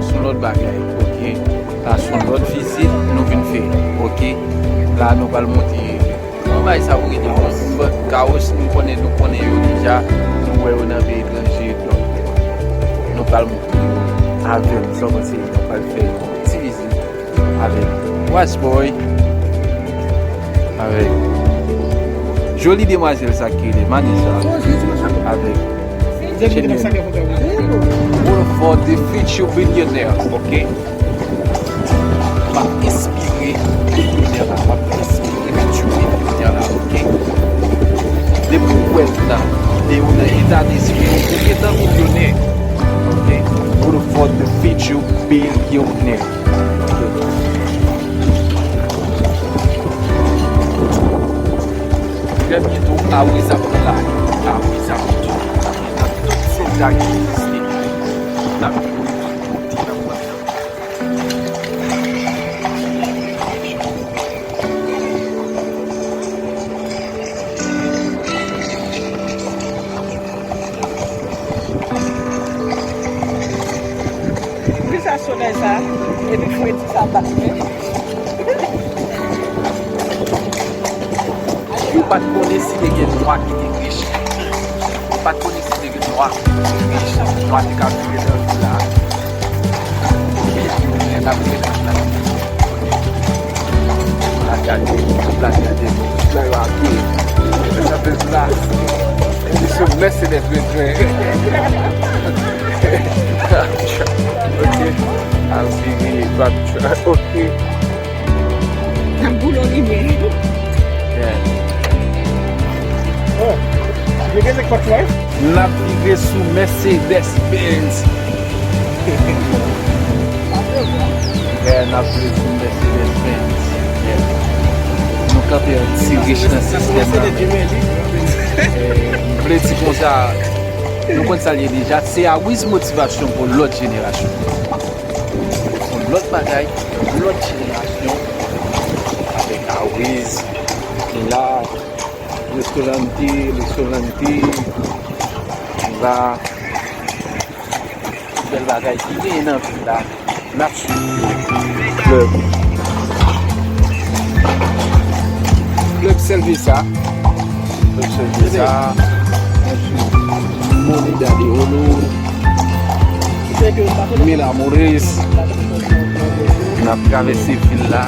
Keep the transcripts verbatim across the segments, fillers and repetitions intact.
Se yon lòt bagay, oke? Sa se yon lòt vizit nou vin fè, oke? La nou pral monte yon bagay sa yo rele yon bank kawos, nou konnen, nou konnen yo deja, nou wè yo nan peyi etranje, donk nou pral monte yo avè m, sa w panse, nou pral fè yon ti vizit avèk Watch Boy, avèk joli demwazèl sa ki rele Manisa, avèk Rutherford the future billionaire, oke? M ap enspire milyonè la, m ap enspire future milyonè la, oke? Depi w wè m nan videyo nan eta despri w, ou gentan milyonè, oke? Rutherford the future billionaire. Trè byento, Awiz ap pran lari, Awiz ap pran lari nan tout sèktè ki egziste. N ap jwe tout kote, n ap pran Poukisa solèy sa epi fredi sa bat mwen? Yo pa t konnen si te gen nwa ki te rich. Yo pa t konnen si te gen nwa ki te rich. Nwa te ka viv nan vil la. N ap gade, n ap gade, n ap gade. Nan yo abiye. Sa fè la. Se sou Mercedes yo jwe. Ok. Abiye, ok. N ap boule yon limyè. Yeah. Oh, you guys like patch wife? N ap vire sou Mercedes Benz. Yeah, n ap vire sou Mercedes Benz. Yeah. Nou kanpe an ti rich nan sistèm nan. Yeah, m vle di konsa, nou konn sa l ye deja, se Awiz motivasyon pou lòt jenerasyon. Yon lòt bagay, yon lòt jenerasyon avèk Awiz. Li la, Restaurante, Restaurante, li la. Bèl bagay ki genyen nan vil la. N ap swiv klèb. Klèb Cerveza. Klèb Cerveza. N ap swiv Molida de Oro. Mil Amores. N ap travèse vil la.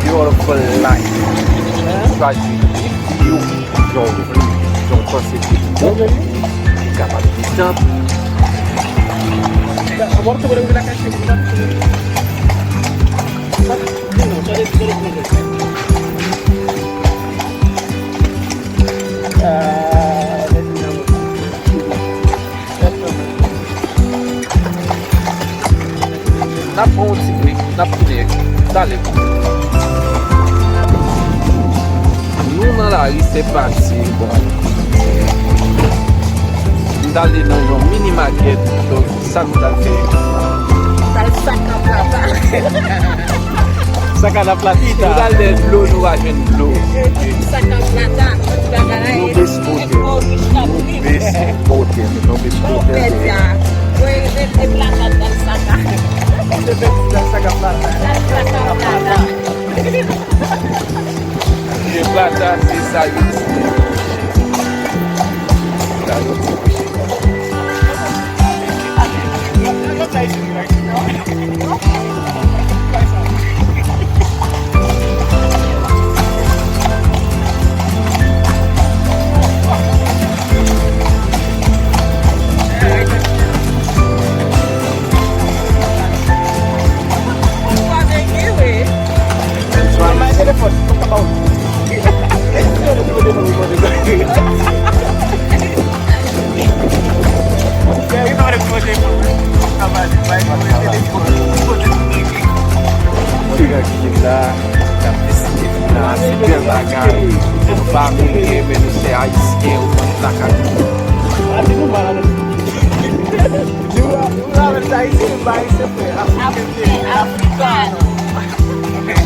Beautiful life. Chwazi viv vi w jan w vle, jan w panse ki bon, ki kapab detann. N ap pran yon ti brek, n ap tounen talè. Nou nan lari, se pase, bon. M t ale nan yon mini market, donk, sa nou t al fè? Sa l sak an plata. Sak an plata. Nou t al dèyè dlo, nou pa jwenn dlo. Sak an plata, tout bagay la. Nou best hotel. Nou best hotel. Nou best hotel. Bon, bèl sa. Wi, e, e plata nan sak an. Se bèl sa, sak an plata. Sak an plata. Se plata, se sa yo di. Sa yo di. Mwen ki la, k ap vizite vil la, se bèl bagay. Nou pa Ameriken, men nou se Ayisyen, ou konn lakay nou. Ou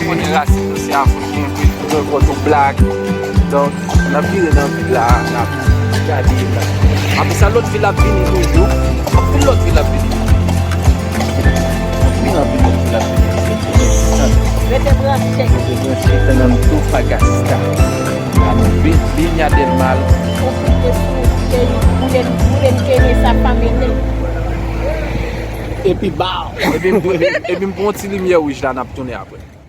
konnen rasin nou se Afriken, nou tou black. Donk, n ap vire nan vil la, n ap Gade la. Apre sa, lòt vil ap vini toujou. Anpil lòt vil ap vini. Anpil, anpil lòt vil ap vini. Rete branche. Rete branche, tann Antofagasta. La nou vin, Viña del Mar. Pwofite pou peyi, boule, boule, kenbe sa pa mele. Epi baw. Epi m, epi, epi m pran yon ti limyè wouj la, n ap tounen apre.